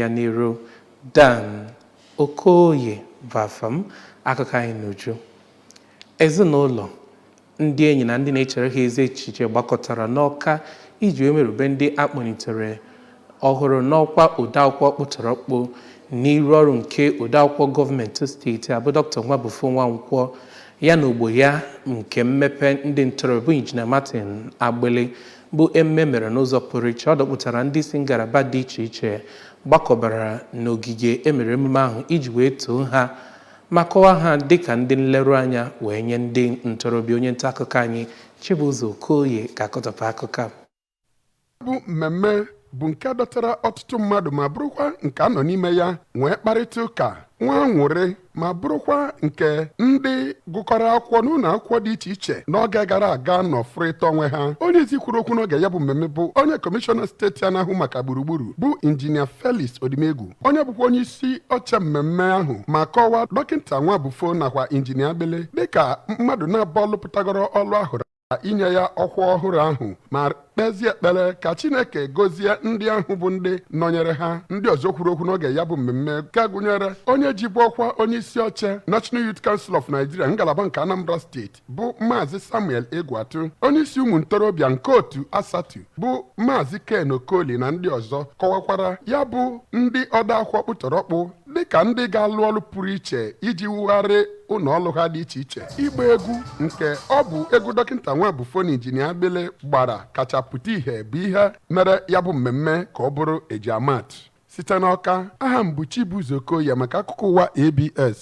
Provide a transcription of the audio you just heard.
Ya n'iru Dan Okoye bụ afa m. Akụkọ anyị n'uju. Ezinụlọ, ndị enyi na ndị na-echere ha ezi echiche gbakọtara n'Ọka iji wee merube ndị a kpọlitere ọhụrụ n'ọkwa odeakwụkwọ ọkpụtọrọkpụ n'iru ọrụ nke odeakwụkwọ gọọmenti steeti a bụ Dr. Nwabufo Nwankwọ ya na ogbo ya nke mmepe ndị ntorobịa bụ Injinia Martin Agbili bụ emume mere n'ụzọ pụrụ iche. Ọ dọkpụtara ndị si ngalaba dị iche iche gbakọbara n'ogige emere emume ahụ iji wee too ha ma kọwaa ha dịka ndị nleruanya wee nye ndị ntorobịa. Onye nta akụkọ anyị Chibụzọ Okoye ga-akọtọpụ akụkọ a. Bụ mmemme bụ nke dọtara ọtụtụ mmadụ ma bụrụkwa nke a nọ n'ime ya nwee mkparịta ụka nwa aṅụrị, ma bụrụkwa nke ndị gụkọrọ akwụkwọ n'ụlọ akwụkwọ dị iche iche n'oge gara aga nọfụrịta onwe ha. Onye isi kwuru okwu n'oge ya bụ mmemme bụ onye kọmishọna steeti a na-ahụ maka gburugburu bụ Injinia Felix Odimegwu, onye bụkwa onye isi oche mmemme ahụ, ma kọwaa Dọkịta Nwabufo nakwa Injinia Agbili dịka mmadụ na-abụọ lụpụtagoro ọlụ ahụrụ inye ya ọkwa ọhụrụ ahụ, ma kpezie ekpere ka Chineke gozie ndị ahụ bụ ndị nọnyere ha. Ndị ọzọ kwuru okwu n'oge ya bụ mmemme nke gụnyere onye jibu ọkwa onye isi oche National Youth Council of Nigeria ngalaba nke Anambra Steeti bụ Maazị Samuel Egwuatu, onye isi ụmụ ntorobịa nke otu Asatu bụ Maazị Ken Okoli na ndị ọzọ, kọwakwara ya bụ ndị ode akwụkwọ kpụtọrọkpụ dịka ndị ga-alụ ọrụ pụrụ iche iji wugharị ụlọ ọrụ ha dị iche iche. Ịgba egwu nke ọ bụ egwu Dọkịta Nwabufo na Injinia Agbili gbara kacha pụta ìhè bụ ihe mere ya bụ mmemme ka ọ bụrụ ejiamatụ. Site n'Ọka, aha m bụ Chibuzo Okoye maka akụkọ ụwa ABS.